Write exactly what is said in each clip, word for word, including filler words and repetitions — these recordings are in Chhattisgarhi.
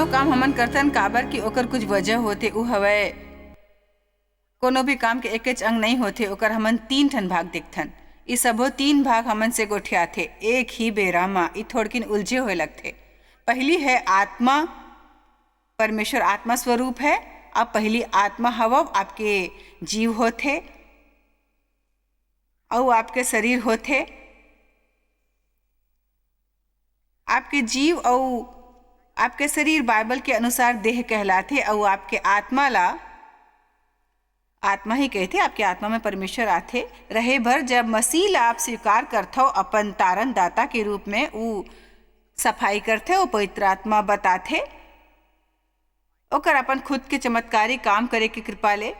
काम हमन करथन, काबर कि ओकर कुछ वजह होथे। उ हवय, कोनो भी काम के एकेच अंग नहीं होथे, ओकर हमन तीन ठन भाग देखथन। ई सबो तीन भाग हमन से गोठियाथे। एक ही बेरा म ई थोड़किन उलझे होए लगथे। पहली है आत्मा, परमेश्वर आत्मा स्वरूप है। आप पहली आत्मा हवव, आपके जीव होथे, अउ आपके शरीर होथे। आपके जीव अउ आपके शरीर बाइबल के अनुसार देह कहलाथे, अउ आपके आत्मा ला, आत्मा ही कहथे, आपके आत्मा में परमेश्वर आथे रहे बर। जब मसीह ला आप स्वीकार करथव, अपन तारण दाता के रूप में, उ सफाई करथे, उ पवित्र आत्मा बताथे, ओकर अपन खुद के चमत्कारी काम करे के कृपा ले,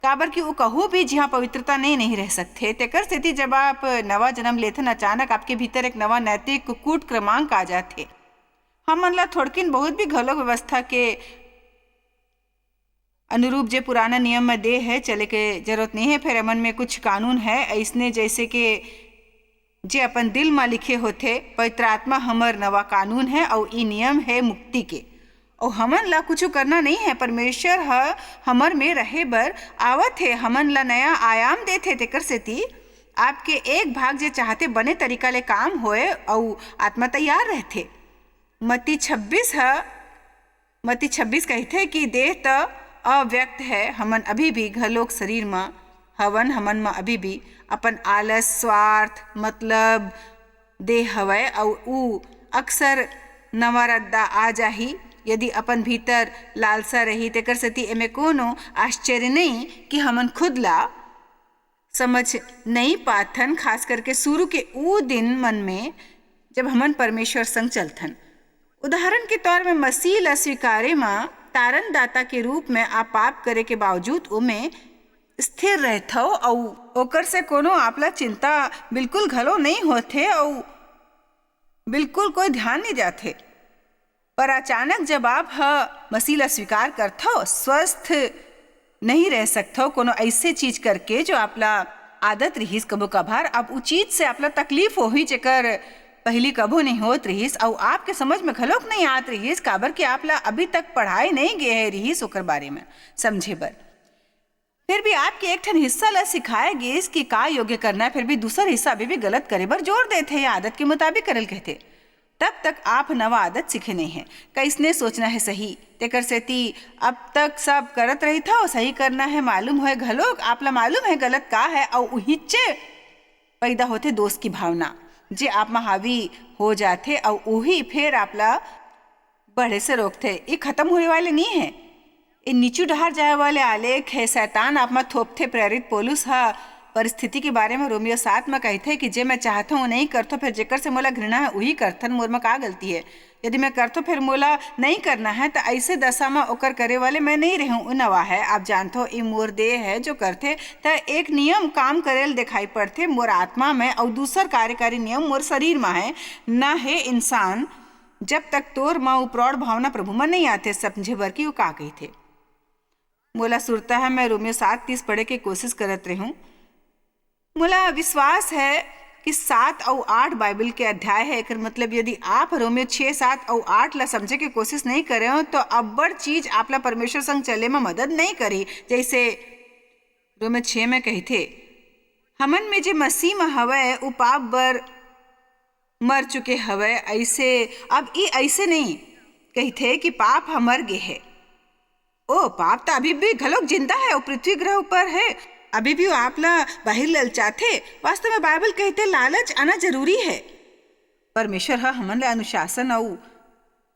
काबर कि उ कहूँ भी जिहाँ पवित्रता नहीं, नहीं रह सकथे। तेकर सेती जब आप नवा जन्म लेथन, अचानक आपके भीतर एक नवा नैतिक कूट क्रमांक आ जाथे। हमन ला थोड़किन बहुत भी घलो व्यवस्था के अनुरूप जे पुराना नियम में दे है, चले के जरूरत नहीं है। फिर एमन में कुछ कानून है, ऐसने जैसे के जे अपन दिल म लिखे होथे, "पवित्र आत्मा हमर नवा कानून है, अउ ई नियम है मुक्ति के।" अउ हमन ला कुछु करना नहीं है, परमेश्वर ह हमर में रहे बर आवत हे, हमन ला नया आयाम देथे। तेकर सेती आपके एक भाग जे चाहते बने तरीका ले काम होए, अउ आत्मा तैयार रहथे। मत्ती छब्बीस ह, मत्ती छब्बीस कहिथे कि देह त अव्यक्त है, हमन अभी भी घलोक शरीर म हवन, हमन म अभी भी अपन आलस, स्वार्थ, मतलब देह हवय, अउ ऊ अक्सर नवा रद्दा आ जाही, यदि अपन भीतर लालसा रही। तेकर सेती एमे कोनो आश्चर्य नहीं कि हमन खुद ला समझ नहीं पाथन, खास करके शुरू के ऊ दिन मन में, जब हमन परमेश्वर संग चलथन। उदाहरण के तौर में, मसीह ला स्वीकारे म तारण दाता के रूप में आप पाप करे के बावजूद ओमे स्थिर रहथव, अउ ओकर से कोनो आपला चिंता बिल्कुल घलो नहीं होथे, अउ बिल्कुल कोई ध्यान नहीं जाथे। पर अचानक जब आप ह मसीह ला स्वीकार करथव, स्वस्थ नहीं रह सकथव, कोनो ऐसे चीज करके जो आपला आदत रिहिस कभो कभार, अब उ चीज से आपला तकलीफ होही, जेकर पहली कभो नहीं होत रिहिस, अउ आपके समझ में घलोक नहीं आत रिहिस, काबर कि आपला अभी तक पढ़ाए नहीं गे है रिहिस ओकर बारे में समझे बर। फिर भी आपके एक ठन हिस्सा ला सिखाए गिस कि का योग्य करना है, फिर भी दूसर हिस्सा अभी भी गलत करे बर जोर देथे या आदत के मुताबिक करल कहथे। तब तक आप नवा आदत सीखे नहीं है, कैसने सोचना है सही। तेकर सेती अब तक सब करत रहिथव, सही करना है, मालूम होए घलोक, आपला मालूम है गलत का है, अउ उहिचे पैदा होथे दोष की भावना, जे आप म हावी हो जाथे, अउ उही फेर आपला बढ़े से रोकथे। ये खत्म होए वाले नहीं है, ये नीचू डहार जाए वाले आलेख है। शैतान आप म थोपथे। प्रेरित पौलुस ह परिस्थिति के बारे में रोमियो सात में कहथे कि जे मैं चाहता हूँ, नहीं करथो, फिर जेकर से मोला घृणा है, उही करथन। मोर में का गलती है? यदि मैं करथो, फिर मोला नहीं करना है, त ऐसे दशा में ओकर करे वाले मैं नहीं रहूँ। उ नवा है, आप जानथो, ई मोर देह है जो करथे। त एक नियम काम करेल दिखाई पड़थे मोर आत्मा में, अउ दूसर कार्यकारी नियम मोर शरीर में है। ना हे इंसान, जब तक तोर म उ प्रौढ़ भावना प्रभु म नहीं आथे, समझे बर कि उ का कहिथे। मोला सुरता है, मैं रोमियो सात तीस पढ़े के कोशिश करत रहूं। मोला विश्वास है कि सात अउ आठ बाइबल के अध्याय है। एकर मतलब, यदि आप रोमियो छः, सात अउ आठ ला समझे के कोशिश नहीं करे हो, तो अब्बड़ चीज आपला परमेश्वर संग चले में मदद नहीं करी। जैसे रोमियो छः में कहिथे, "हमन में जे मसीह में हवय, उ पाप बर मर चुके हवय।" ऐसे, अब ई ऐसे नहीं कहिथे कि पाप ह मर गे है। ओ, पाप त अभी भी घलोक जिंदा है, वो पृथ्वी ग्रह ऊपर है, अभी भी वो आप ला बाहिर ललचाथे। वास्तव में बाइबल कहते, लालच आना जरूरी है। परमेश्वर ह हमन ला अनुशासन अउ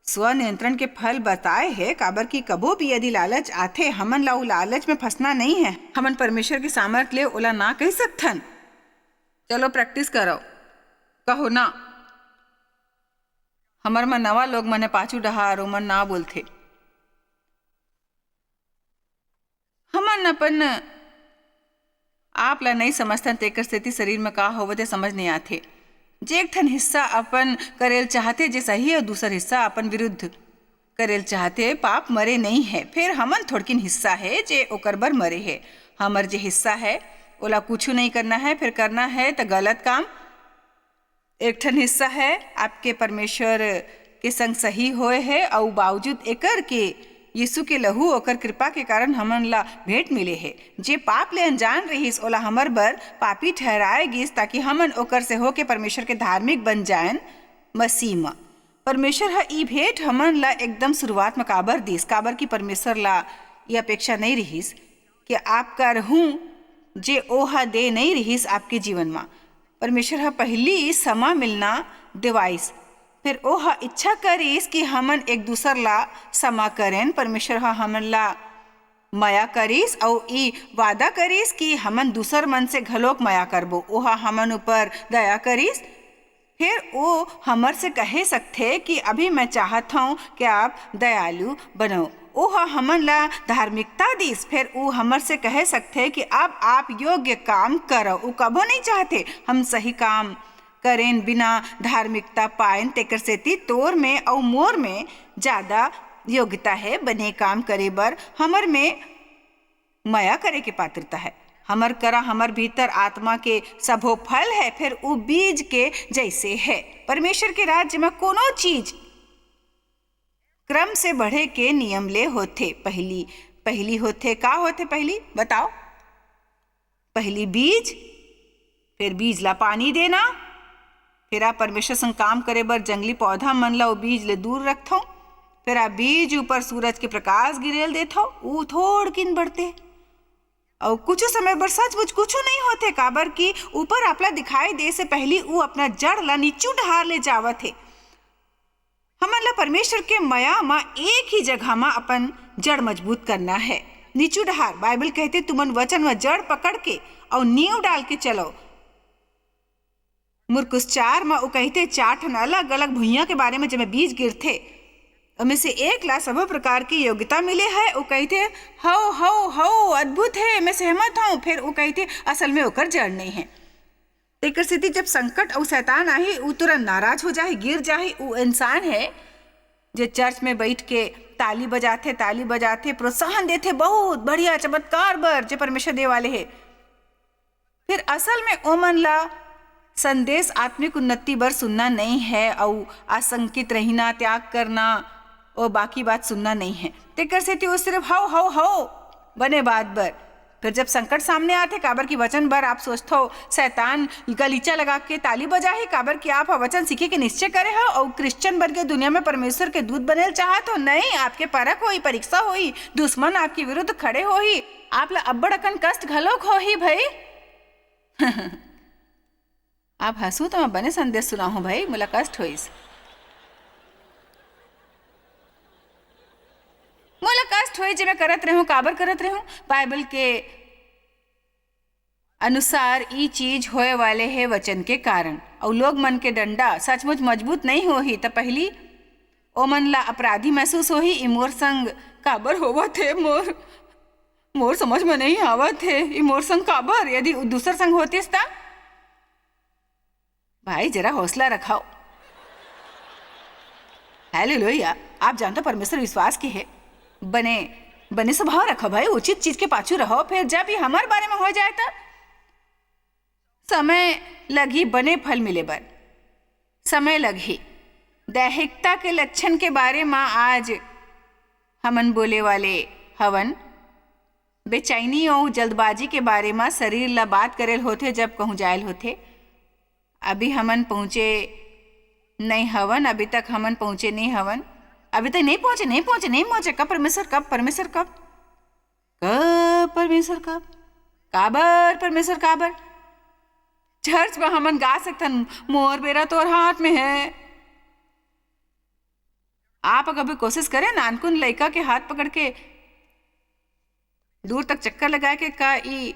स्व नियंत्रण के फल बताए है, काबर कि कभो भी यदि लालच आथे, हमन ला वो लालच में फंसना नहीं है। हमन परमेश्वर के सामर्थ ले ओला ना कह सकथन। चलो, प्रैक्टिस करो, कहो ना। हमर म नवा लोग मन ह पाछू डहार ओमन ना बोलथे। हमन अपन आप ला नइ समझथन, तेकर सेती शरीर म का होवत हे, समझ नइ आथे। जे एक ठन हिस्सा अपन करेल चाहथे, जे सही, अउ दूसर हिस्सा अपन विरुद्ध करेल चाहथे। पाप मरे नइ हे, फेर हमन थोड़किन हिस्सा हे, जे ओकर बर मरे हे। हमर जे हिस्सा हे, ओला कुछु नइ करना हे, फेर करना हे, त गलत काम। एक ठन हिस्सा हे, आपके परमेश्वर के संग सही होए हे, अउ बावजूद एकर के यीशु के लहू, ओकर कृपा के कारण हमन ला भेंट मिले हे। जे पाप ले अनजान रहिस, ओला हमर बर पापी ठहराए गिस, ताकि हमन ओकर से होके परमेश्वर के धार्मिक बन जाएन मसीह म। परमेश्वर ह ई भेंट हमन ला एकदम शुरुआत म काबर दिस? काबर कि परमेश्वर ला ये अपेक्षा नइ रिहिस कि आप करहूं, जे ओह दे नइ रिहिस आपके जीवन म। परमेश्वर ह पहिली समा मिलना देवाइस, फेर ओह इच्छा करिस कि हमन एक दूसर ला समा करेन। परमेश्वर ह हमन ला मया करिस अउ ई वादा करिस कि हमन दूसर मन से घलोक मया करबो। ओह हमन ऊपर दया करिस। फेर ओ हमर से कहे सकथे कि अभी मैं चाहत हंव कि आप दयालु बनव। ओह हमन ला धार्मिकता दिस, फेर ओ हमर से कहे सकथे कि अब आप योग्य काम करव। ओ कभो नइ चाहथे हम सही काम करेन बिना धार्मिकता पाएन, तेकर सेती तोर में अउ मोर में जादा योग्यता हे बने काम करे बर। हमर में मया करे के पात्रता हे। हमर करा, हमर भीतर आत्मा के सबो फल हे, फेर उ बीज के जैसे हे। परमेश्वर के राज्य म कोनो चीज क्रम से बढ़े के नियम ले होथे। पहिली, पहिली होथे, का होथे पहिली? बताओ। पहिली बीज, फेर बीज ला पानी देना, फेर आप परमेश्वर संग काम करे बर जंगली पौधा मन ला ओ बीज ले दूर रखथव, फेर आप बीज ऊपर सूरज के प्रकाश गिरेल देथव, ऊ थोड़किन बढ़थे। अउ कुछ समय बर सचमुच कुछू नइ होथे, काबर कि ऊपर आपला दिखाई दे से पहिली ऊ अपना जड़ ला नीचू डहार ले जावत हे। हमन ला परमेश्वर के मया म एक ही जगह म अपन जड़ मजबूत करना हे। नीचू डहार, बाइबल कहथे, "तुमन वचन म जड़ पकड़ के अउ नींव डाल के चलव।" मुरकुस चार म ऊ कहिथे, चार ठन अलग-अलग भुइयां के बारे म जेमे बीज गिरथे, ओमे से एक ला सबो प्रकार के योग्यता मिले हे। ऊ कहिथे, "हव, हव, हव, अद्भुत हे, मैं सहमत हंव।" फेर ऊ कहिथे, "असल में ओकर जड़ नइ हे।" तेकर सेती जब संकट अउ शैतान आही, ऊ तुरंत नाराज हो जाही, गिर जाही। ऊ इंसान हे, जे चर्च में बइठ के ताली बजाथे, ताली बजाथे, प्रोत्साहन देथे, "बहुत बढ़िया चमत्कार बर, जे परमेश्वर दे वाले हे।" फेर असल में ओमन ला संदेश आत्मिक उन्नति बर सुनना नइ हे, अउ आशंकित रहिना, त्याग करना, ओ बाकी बात सुनना नइ हे। तेकर सेती ओ सिर्फ "हव, हव, हव" बने बात बर। फेर जब संकट सामने आथे, काबर कि वचन बर आप सोचथव, शैतान गलीचा लगा के ताली बजाही, काबर कि आप ह वचन सीखे के निश्चय करे हव, अउ क्रिश्चियन बन के दुनिया में परमेश्वर के दूत बनेल चाहत हव। नहीं, आपके परख होही, परीक्षा होही, दुश्मन आपके विरुद्ध खड़े होही, आप ला अब्बड़ अकन कष्ट घलोक होही भई। आप हंसू त मैं बने संदेश सुनाहूं भई, मोला कष्ट होइस। मोला कष्ट होइस जे मैं करत रहूं, काबर करत रहूं? बाइबल के अनुसार ई चीज होए वाले हे वचन के कारण, अउ लोग मन के डंडा सचमुच मजबूत नइ होही, त पहिली ओमन ला अपराधी महसूस होही, "ई मोर संग काबर होवत हे? मोर, मोर समझ में नइ आवत हे, ई मोर संग काबर?" यदि उ दूसर संग होतिस त? भाई, जरा हौसला रखाओ। हालेलुया। आप जानता परमेश्वर विश्वास के हे। बने, बने स्वभाव रखो भाई, उचित चीज के पाछू रहो, फिर जब ये हमारे बारे में हो जाए त समय लगही बने फल मिले बर। समय लगही। दैहिकता के लक्षण के बारे म आज हमन बोले वाले हवन। बेचैनी अउ जल्दबाजी के बारे म शरीर ला बात करेल होथे, जब कहूँ जायल होथे। अभी हमन पहुँचे नइ हवन, अभी तक हमन पहुँचे नइ हवन, अभी तक नइ पहुँचे, नइ पहुँचे, नइ पहुँचे। कब परमेश्वर, कब परमेश्वर, कब? कब परमेश्वर, कब? काबर परमेश्वर, काबर? चर्च म हमन गा सकथन, "मोर बेरा तोर हाथ में है।" आप कभी कोशिश करें नानकुन लइका के हाथ पकड़ के दूर तक चक्कर लगाए के? का ई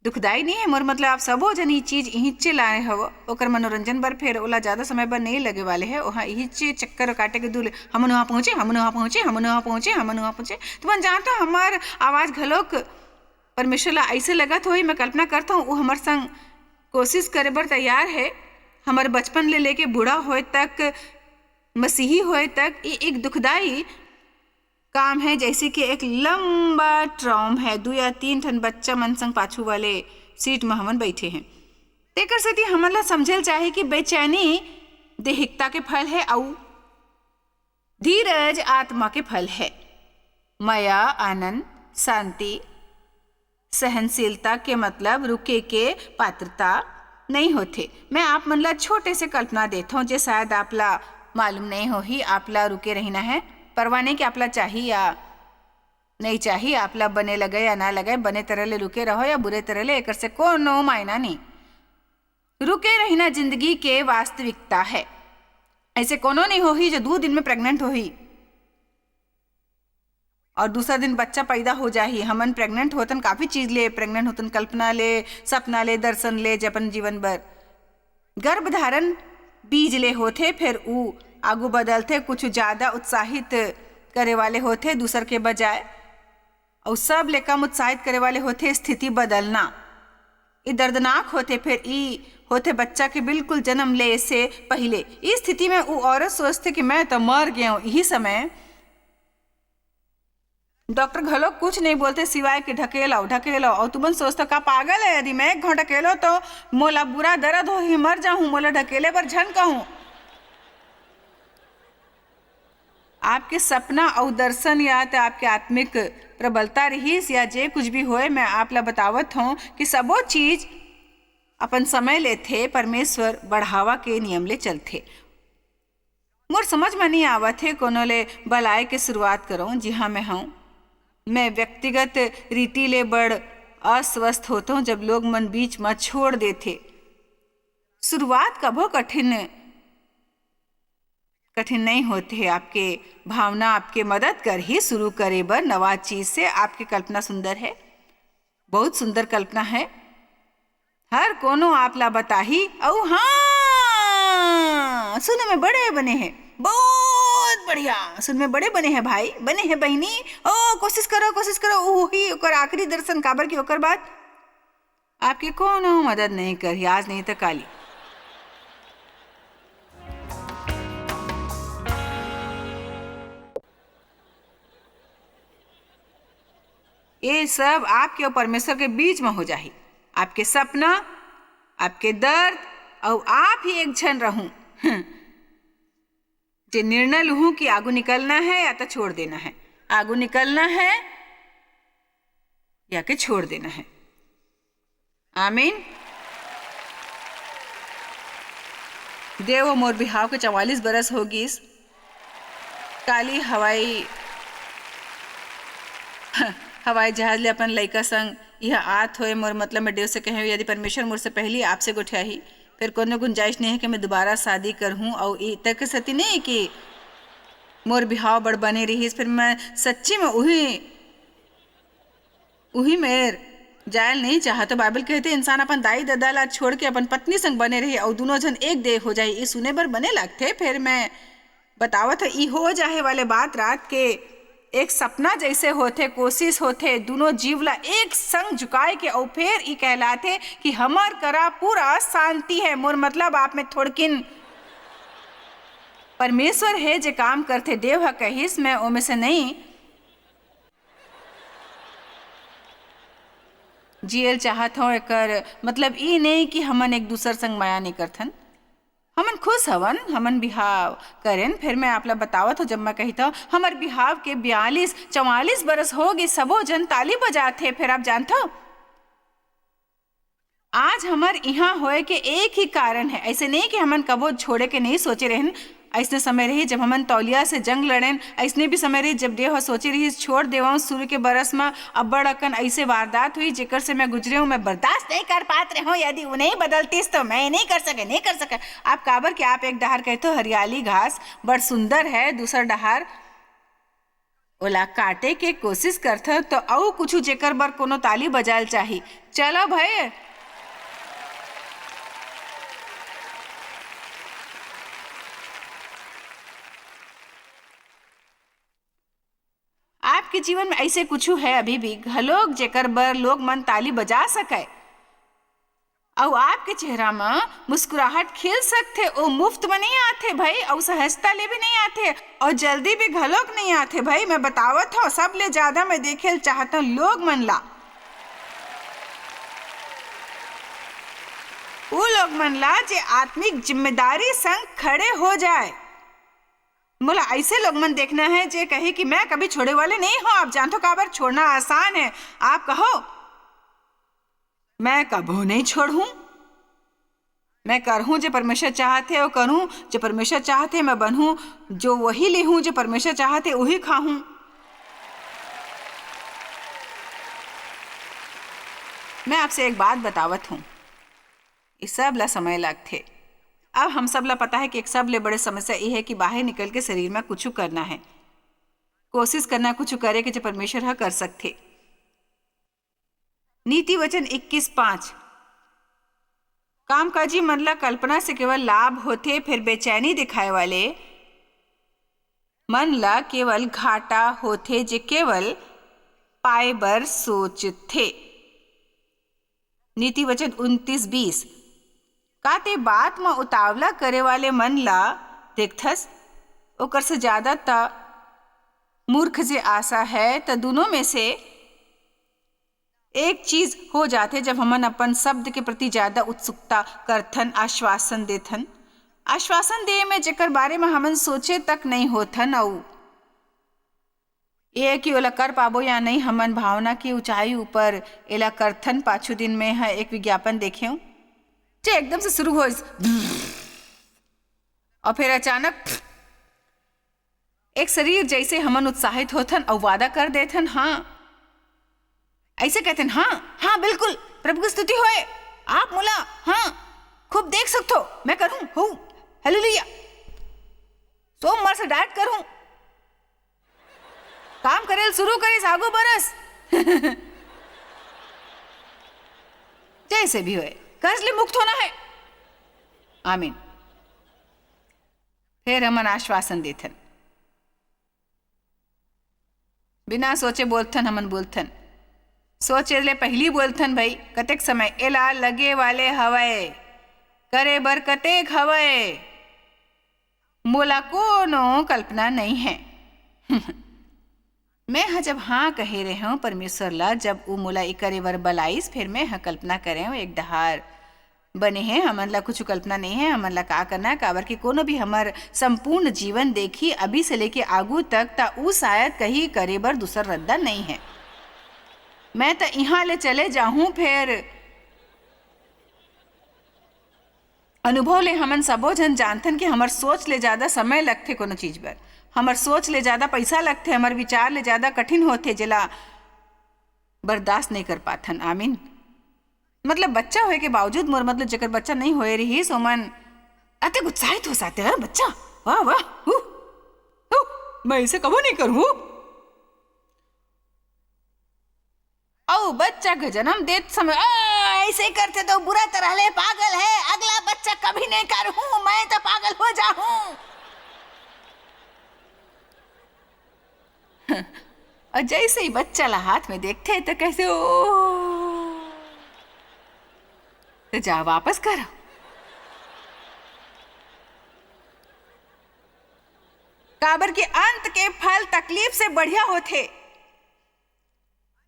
दुखदाई नहीं है? मोर मतलब, आप सबो जन ई चीज इहिच्चे लाए हव, ओकर मनोरंजन बर, फेर ओला ज्यादा समय बर नहीं लगे वाले है, ओहा इहिच्चे चक्कर काटे के दूर ले, "हमन वहाँ पहुँचे, हमन वहाँ पहुँचे, हमन वहाँ पहुँचे, हमन वहाँ पहुँचे।" तुमन जानत हो, हमार आवाज घलोक परमेश्वर ला ऐसे लगत होही, मैं कल्पना करत हूँ, वो हमर संग कोशिश करे बर तैयार है। हमर बचपन ले लेके बूढ़ा होए तक, मसीही होए तक, ये एक दुखदाई काम है, जैसे कि एक लंबा ट्रॉम है, दू या तीन ठन बच्चा मन संग पाछू वाले सीट म हमन बैठे हैं। तेकर सेती हमन ला समझल चाही कि बेचैनी देहिकता के फल है, अउ धीरज आत्मा के फल है। मया, आनंद, शांति, सहनशीलता के मतलब रुके के पात्रता नहीं होथे। मैं आप मन ला छोटे से कल्पना देथौं, जे शायद आप ला मालूम नहीं होही। आप ला रुके रहना है, परवाह नहीं कि आप ला चाही या नहीं चाही, आप ला बने लगे या ना लगे, बने तरह ले रुके रहो या बुरे तरह ले, एकर से कोनो मायना नहीं। रुके रहना जिंदगी के वास्तविकता है। ऐसे कोनो नहीं होही जो दू दिन में प्रेग्नेंट होही और दूसरा दिन बच्चा पैदा हो जाही। हमन प्रेग्नेंट होतन काफी चीज ले, प्रेग्नेंट होतन कल्पना ले, सपना ले, दर्शन ले, जे अपन जीवन भर। गर्भधारण बीज ले होथे, फिर ऊ आगू बदलथे, कुछ ज्यादा उत्साहित करे वाले होथे दूसर के बजाय, अउ सब ले कम उत्साहित करे वाले होथे स्थिति बदलना। ई दर्दनाक होथे, फिर ई होथे बच्चा के बिल्कुल जन्म ले से पहिले। ई स्थिति में ऊ औरत सोचथे कि मैं तो मर गए हूँ। यही समय डॉक्टर घलो कुछ नहीं बोलथे सिवाय कि ढकेलो, ढकेलो। अउ तुमन सोचथव का पागल है, यदि मैं एक घाव ढकेलो तो मोला बुरा दर्द होही, मर जाहूँ, मोला ढकेले बर झन कहूँ। आपके सपना अउ दर्शन या त आपके आत्मिक प्रबलता रहिस या जे कुछ भी होए, मैं आप ला बतावत हौं कि सबो चीज अपन समय लेथे, परमेश्वर बढ़ावा के नियम ले चलथे। मोर समझ म नइ आवत हे, कोनो ले बलाए के शुरुआत करौं। जी हाँ, मैं हौं। मैं व्यक्तिगत रीति ले बड़ अस्वस्थ होथौं, जब लोग मन बीच म छोड़ देथे। शुरुआत कभो कठिन, कठिन नइ होथे। आपके भावना आपके मदद करही शुरू करे बर नवा चीज से। आपके कल्पना सुंदर है, बहुत सुंदर कल्पना है। हर कोनो आप ला बताही। अउ हाँ, सुने में बड़े बने हैं, बहुत बढ़िया। सुन में बड़े बने हैं भाई, बने हैं बहिनी। ओ, कोशिश करो, कोशिश करो। उही ओकर आखिरी दर्शन, काबर कि ओकर बाद आपके कोनो मदद नहीं करही, आज नहीं तो काली। ये सब आपके अउ परमेश्वर के बीच में हो जाही। आपके सपना, आपके दर्द, अउ आप ही एक झन रहूं, हम्म, जे निर्णय लूहूं कि आगू निकलना है या तो छोड़ देना है, आगू निकलना है या के छोड़ देना है। आमीन। देव मोर बिहाव के चवालीस बरस हो गिस। काली हवाई, हवाई जहाज ले अपन लइका संग इहाँ आत होए, मोर मतलब मैं देव से कहे, यदि परमेश्वर मोर से पहली आपसे गोठियाही, फिर कोनो गुंजाइश नहीं है कि मैं दोबारा शादी करहूँ। अउ ई तक सती नहीं कि मोर बिहाव बड़ बने रहिस, फिर मैं सच्ची में उही उही मेर जायल नहीं चाहत। बाइबल कहथे, "इंसान अपन दाई ददा ला छोड़ के अपन पत्नी संग बने रही अउ दुनों झन एक देह हो जाही।" ई सुने बर बने लगथे। फेर मैं बतावत ह, ई हो जाहे वाले बात रात के एक सपना जैसे होथे, कोशिश होथे दुनों जीव ला एक संग झुकाए के, अउ फेर ई कहलाथे कि हमर करा पूरा शांति है। मोर मतलब आप में थोड़किन परमेश्वर है जे काम करथे। देव ह कहिस, मैं ओमे से नहीं जियल चाहत हौं। एकर मतलब ई नहीं कि हमन एक दूसर संग मया नहीं करथन। हमन खुश हवन, हमन बिहाव करेन। फिर मैं आप ला बतावत हौं, जब मैं कहित हौं, हमर बिहाव के बयालीस चवालीस बरस हो गए, सबो जन ताली बजात हे। फिर आप जानत हव, आज हमर इहाँ होए के एक ही कारण है। ऐसे नहीं कि हमन कबो छोड़े के नहीं सोचे रहन। ऐसने समय रही, जब हमन तौलिया से जंग लड़ेन। ऐसने भी समय रही, जब देव ह सोचे रही, छोड़ देवं। शुरू के बरस म अब्बड़ अकन ऐसे वारदात हुई, जेकर से मैं गुजरे हूँ। मैं बर्दाश्त नहीं कर पात रहे हूँ। यदि वो नहीं बदलतीस, तो मैं नहीं कर सके, नहीं कर सके। आप काबर कि आप एक डहार कहते हो, हरियाली घास बड़ सुंदर है, दूसर डहार ओला काटे के कोशिश करथव, तो अउ कुछु जेकर बर कोनो ताली बजायल चाही। चलो भई, आपके जीवन में ऐसे कुछु है अभी भी घलोक, जेकर बर लोग मन ताली बजा सकय? अउ आपके चेहरा म मुस्कुराहट खिल सकथे, ओ मुफ्त म नइ आथे भई, अउ सहजता ले भी नइ आथे, अउ जल्दी भी घलोक नइ आथे भई। मैं बतावत हौं, सबले ज्यादा मैं देखे ल चाहत हौं लोग मन ला। उ लोग लोग मन ला जे आत्मिक जिम्मेदारी संग खड़े हो जाए। मोला ऐसे लोग मन देखना है जे कहे कि मैं कभी छोड़े वाले नहीं हूँ। आप जानथो काबर? छोड़ना आसान है। आप कहो, मैं कभू नहीं छोड़हूँ। मैं करहूँ जे परमेश्वर चाहत हे, अउ करहूँ जे परमेश्वर चाहत हे। मैं बनहूँ जो वही लेहूँ जे परमेश्वर चाहत हे, वही खाहूँ। मैं आपसे एक बात बतावत हूँ, ये सब ला समय लगथे। अब हम सब ला पता है कि एक सबले बड़े समस्या ये है कि बाहर निकल के शरीर में कुछ करना है, कोशिश करना कुछ करे के जो परमेश्वर ह कर सकथे। नीति वचन इक्कीस पाँच, कामकाजी मन ला कल्पना से केवल लाभ होथे, फिर बेचैनी दिखाए वाले मन ला केवल घाटा होथे, जे केवल पाए बर सोचथे। नीति वचन उनतीस बीस, का ते बात म उतावला करे वाले मन ला देखथस? ओकर से ज्यादा त मूर्ख जे आशा है, त दोनों में से एक चीज हो जाथे, जब हमन अपन शब्द के प्रति ज्यादा उत्सुकता करथन, आश्वासन देथन। आश्वासन दे में जेकर बारे में हमन सोचे तक नहीं होथन, अउ ये कि ओला कर पाबो या नहीं, हमन भावना की ऊंचाई ऊपर एला करथन। पाछू दिन में ह एक विज्ञापन देखेंव, जे एकदम से शुरू होइस, और फिर अचानक एक शरीर जैसे हमन उत्साहित होथन अउ वादा कर देथन, हाँ, ऐसे कहथन, हाँ, हाँ, बिल्कुल, प्रभु की स्तुति होए, आप मोला, हाँ, खूब देख सकथो, मैं करूँ, हो, हालेलुया, सोमवार से डाइट करूँ, काम करेल शुरू करिस, आगू बरस। जैसे भी होए, कर्ज ले मुक्त होना है। आमीन। फिर हमन आश्वासन देथन, बिना सोचे बोलथन, हमन बोलथन, सोचे ले पहिली बोलथन, भाई, कतेक समय एला लगे वाले हवय, करे बर कतेक हवय, मोला कोनो कल्पना नइ है। मैं ह जब हाँ कहे रेहेंव परमेश्वर ला, जब ऊ मोला ए करे बर बलाइस, फेर मैं ह कल्पना करेंव, एक डहार बने हे, हमन ला कुछु कल्पना नइ है, हमन ला का करना है, काबर कि कोनो भी हमर संपूर्ण जीवन देखही, अभी से लेके आगू तक, त ऊ शायद कहीं करे बर दूसर रद्दा नइ है। मैं त इहाँ ले चले जाहूँ, फेर अनुभव ले हमन सबो झन जानथन कि हमर सोच ले जादा समय लगथे कोनो चीज बर, हमर सोच ले जादा पइसा लगथे, हमर विचार ले जादा कठिन होथे, जेला बर्दाश्त नइ कर पाथन। आमीन। मतलब, बच्चा होए के बावजूद मोर, मतलब, जेकर बच्चा नइ होए रिहिस, ओमन अतेक उत्साहित हो जाथे, "हैं, बच्चा? वाह, वाह, हू, हू, मैं इसे कभू नइ करहूँ।" अउ बच्चा के जन्म देत समय, "आ, ऐसे करथे तो बुरा तरह ले पागल है, अगला बच्चा कभी नहीं करहूँ, मैं तो पागल हो जाहूँ।" अउ जैसे ही बच्चा ला हाथ में देखथे, तो कहथे, "ओ, तो जा वापस कर।" काबर कि अंत के फल तकलीफ से बढ़िया होथे।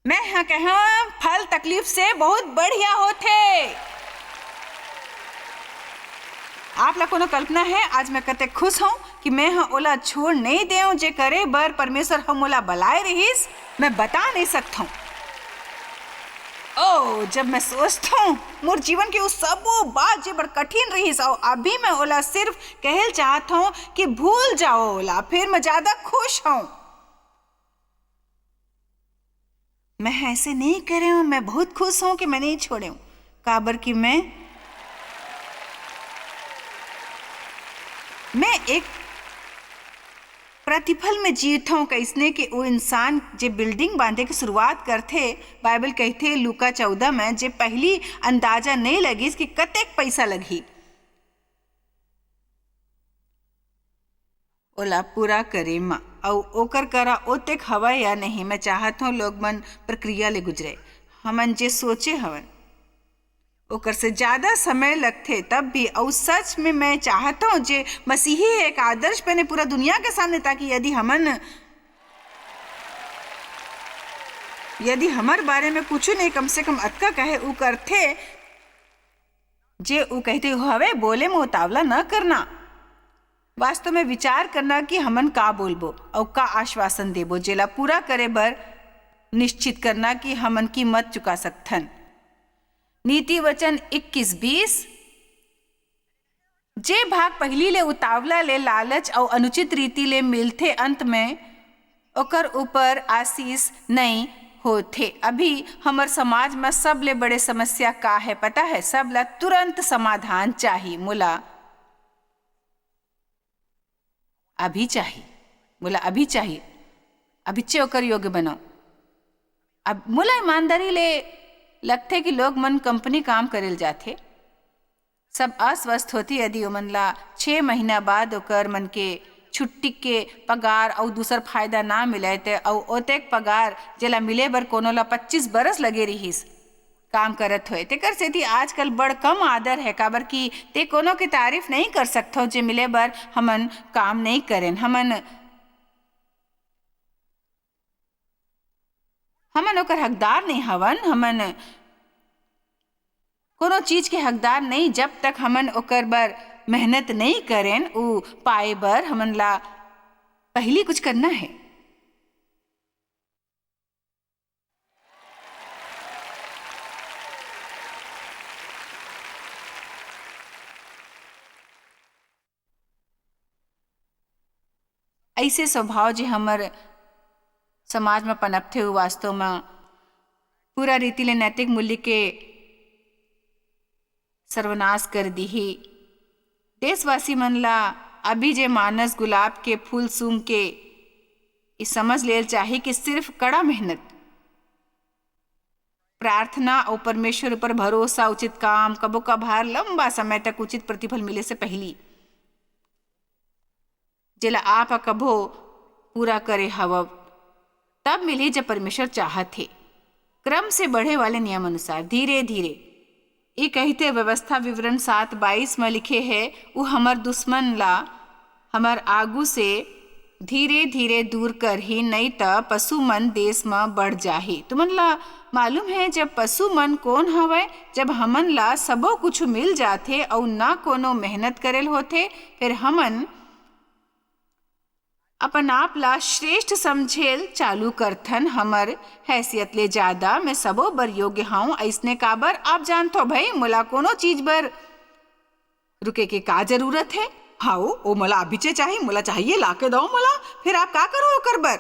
मैं ह कहेंव, फल तकलीफ से बहुत बढ़िया होथे। आप ला कोनो कल्पना है, आज मैं कतेक खुश हूँ कि मैं ह ओला छोड़ नइ देंव, जे करे बर परमेश्वर ह मोला बलाए रिहिस, मैं बता नइ सकथंव। ओ, जब मैं सोचथंव, मोर जीवन के वो सबो बात जे बड़ कठिन रिहिस, अउ अभी मैं ओला सिर्फ कहेल चाहत हूँ कि भूल जाओ ओला, फिर मैं ज्यादा खुश हूँ। मैं ऐसे नहीं करे हूँ, मैं बहुत खुश हूँ कि मैं नहीं छोड़े हूँ, काबर कि मैं, मैं एक प्रतिफल में जीत हूँ, कैसने कि वो इंसान जे बिल्डिंग बांधे के शुरुआत करथे, बाइबल कहथे लूका चौदह में, जे पहली अंदाजा नहीं लगिस कि कतेक पैसा लगही ओला पूरा करे म, अउ ओकर करा ओतेक हवय या नहीं, मैं चाहत हूँ लोग मन प्रक्रिया ले गुजरे। हमन जे सोचे हवन, ओकर से ज्यादा समय लगथे, तब भी। अउ सच में मैं चाहत हूँ जे मसीही एक आदर्श बने पूरा दुनिया के सामने, ताकि यदि हमन, यदि हमर बारे में कुछ नहीं, कम से कम अतका कहे उ करथे, जे उ कहिथे, "हवे, बोले म उतावला न करना।" वास्तव में विचार करना कि हमन का बोलबो अउ का आश्वासन देबो, जेला पूरा करे बर निश्चित करना कि हमन कीमत चुका सकथन। नीति वचन इक्कीस बीस, जे भाग पहिली ले उतावला ले लालच अउ अनुचित रीति ले मिलथे, अंत में ओकर ऊपर आशीष नइ होथे। अभी हमर समाज म सबले बड़े समस्या का है, पता है? सब ला तुरंत समाधान चाही। मोला अभी चाही, मोला अभी चाही, अभिच्चे ओकर योग्य बनाओ। अब मोला ईमानदारी ले लगथे कि लोग मन कंपनी काम करे ल जाथे, सब अस्वस्थ होती यदि ओमन ला छह महीना बाद ओकर मन के छुट्टी के पगार अउ दूसर फायदा ना मिले, ते अउ ओतेक पगार जेला मिले बर कोनो ला पच्चीस बरस लगे रिहिस काम करत होए। तेकर सेती आजकल बड़ कम आदर है, काबर कि ते कोनो के तारीफ नहीं कर सकथो जे मिले बर हमन काम नहीं करेन। हमन, हमन ओकर हकदार नहीं हवन, हमन कोनो चीज के हकदार नहीं, जब तक हमन ओकर बर मेहनत नहीं करेन, उ पाए बर हमन ला पहली कुछ करना है। ऐसे स्वभाव जे हमर समाज म पनपथे, वो वास्तव म पूरा रीति ले नैतिक मूल्य के सर्वनाश कर दिही। देशवासी मन ला अभी जे मानस गुलाब के फूल सूंघ के ई समझ लेल चाही कि सिर्फ कड़ा मेहनत, प्रार्थना अउ परमेश्वर ऊपर भरोसा, उचित काम, कभो कभार लंबा समय तक उचित प्रतिफल मिले से पहली, जेला आप ह कभो पूरा करे हवव, तब मिलही जब परमेश्वर चाहत हे। क्रम से बढ़े वाले नियम अनुसार धीरे धीरे, ई कहिथे व्यवस्था विवरण सात बाईस म लिखे हे, उ हमर दुश्मन ला हमर आगू से धीरे धीरे दूर करही, नई त पशु मन देश म बढ़ जाही। तुमन ला मालूम हे जब पशु मन कोन हवय? जब हमन ला सबो कुछ मिल जाथे अउ न कोनो मेहनत करेल होथे, फिर हमन अपन आप ला श्रेष्ठ समझेल चालू करथन। हमर हैसियत ले ज्यादा मैं सबो बर योग्य हौं। अइसने काबर? आप जानथो भई, मोला कोनो चीज बर रुके के का जरूरत हे? हाओ, ओ मोला अभिचे चाही, मोला चाहिए, लाके दो मोला। फिर आप का करो ओकर बर?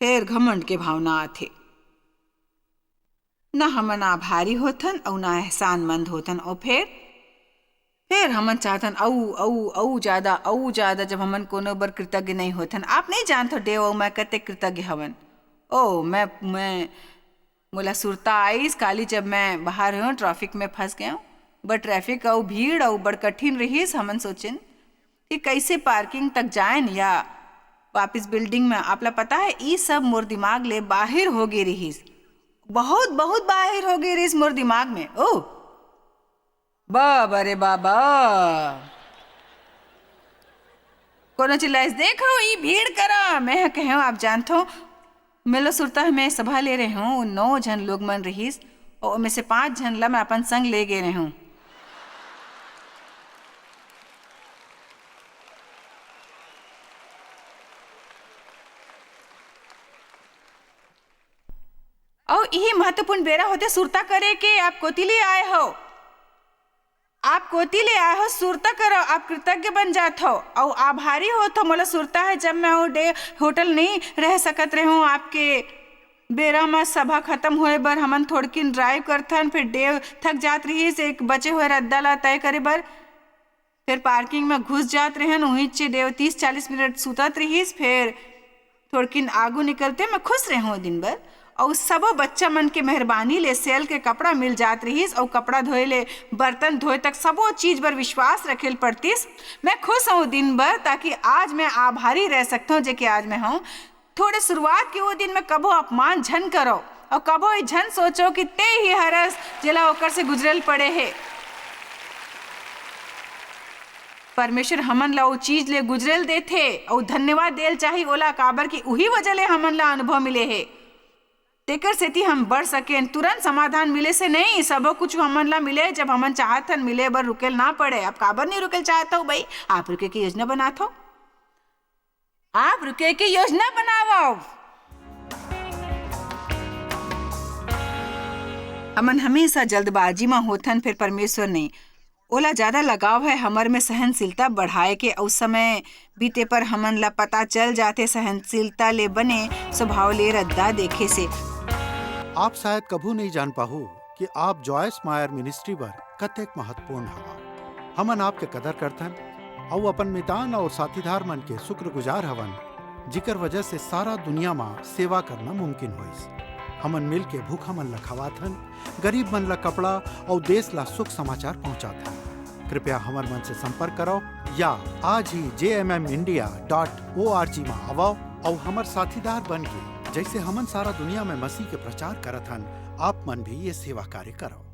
फेर घमंड के भावना आथे। ना हमन आभारी होथन अउ ना एहसानमंद होथन। अउ फेर, फेर हमन चाहथन अउ, अउ, अउ ज्यादा, अउ ज्यादा, जब हमन कोनो बर कृतज्ञ नहीं होथन। आप नहीं जानथो देव अउ मैं कतेक कृतज्ञ हवन। ओ, मैं, मैं, मोला सुरता आइस, काली जब मैं बाहर हों, ट्रैफिक में फंस गयों। बड़ ट्रैफिक अउ भीड़ अउ बड़ कठिन रहिस। हमन सोचेन कि कैसे पार्किंग तक जाएन या वापस बिल्डिंग में। आपला पता है, ई सब मोर दिमाग ले बाहिर हो गे रिहिस, बहुत, बहुत बाहिर हो गे रिहिस मोर दिमाग में। ओ, बाबा रे बाबा, कोनो चिल्लाइस, "देखो, ई भीड़ करा।" मैं ह कहेंव, आप जानथो, मेलो सुरता ह मैं सभा ले रहे हूँ, नौ झन लोग मन रहिस, अउ ओमे से पांच झन ला मैं अपन संग ले गे रहे हूँ। अउ इही महत्वपूर्ण बेरा होथे सुरता करे के। आप कोती ले आए हो, आप कोती ले आए हो, सुरता करो, आप कृतज्ञ बन जात हो अउ आभारी होत हो। मोला सुरता है, जब मैं वो डे होटल नहीं रह सकत रहे हूँ, आपके बेरा म सभा खत्म होए बर हमन थोड़किन ड्राइव करथन, फिर डे थक जात रहिस एक बचे हुए रद्दा ला तय करे बर। फिर पार्किंग में घुस जात रहेन, उहींच डे तीस चालीस मिनट सुतत रहिस। फिर थोड़किन आगू निकलते मैं खुश रहे हूँ दिन भर। अउ सबो बच्चा मन के मेहरबानी ले सेल के कपड़ा मिल जात रहिस, अउ कपड़ा धोए ले बर्तन धोए तक सबो चीज बर विश्वास रखे ल पड़तिस। मैं खुश हूँ दिन भर, ताकि आज मैं आभारी रह सकता हूँ, जे कि आज मैं हूँ। थोड़े शुरुआत के वो दिन में कभो अपमान झन करो, अउ कभो ये झन सोचो कि ते ही हरस, जेला ओकर से गुजरल पड़े हे। परमेश्वर हमन ला ओ चीज ले गुजरल देथे, अउ धन्यवाद देल चाही ओला, काबर कि उही वजह ले हमन ला अनुभव मिले हे। तेकर सेती हम बढ़ सकेन। तुरंत समाधान मिले से नहीं, सबो कुछ हमन ला मिले, जब हमन चाहत हन मिले बर रुकेल ना पड़े। आप काबर नहीं रुकेल चाहत हो भाई? आप रुके के योजना बनात हो। आप रुके के योजना बनावव। हमन हमेशा जल्दबाजी म होथन, फेर परमेश्वर नहीं। ओला ज्यादा लगाव है हमर में सहनशीलता बढ़ाए के, अउ समय बीते पर हमन ला पता चल जाथे सहनशीलता ले बने स्वभाव ले रद्दा देखे से। आप शायद कभू नहीं जान पाहू कि आप जॉयस मायर मिनिस्ट्री बर कतेक महत्वपूर्ण हवा। हमन आपके कदर करथन अउ अपन मितान और साथीदार मन के शुक्रगुजार हवन, जिकर वजह से सारा दुनिया म सेवा करना मुमकिन होइस। हमन मिल के भूखा मन ला खवाथन, गरीब मन ला कपड़ा अउ देश ला शुभ समाचार पहुंचाथन। कृपया हमर मन से संपर्क करव या आज ही J M M India dot O R G म आवव अउ हमर साथीदार बन के, जैसे हमन सारा दुनिया में मसीह के प्रचार करत हन, आप मन भी ये सेवा कार्य करव।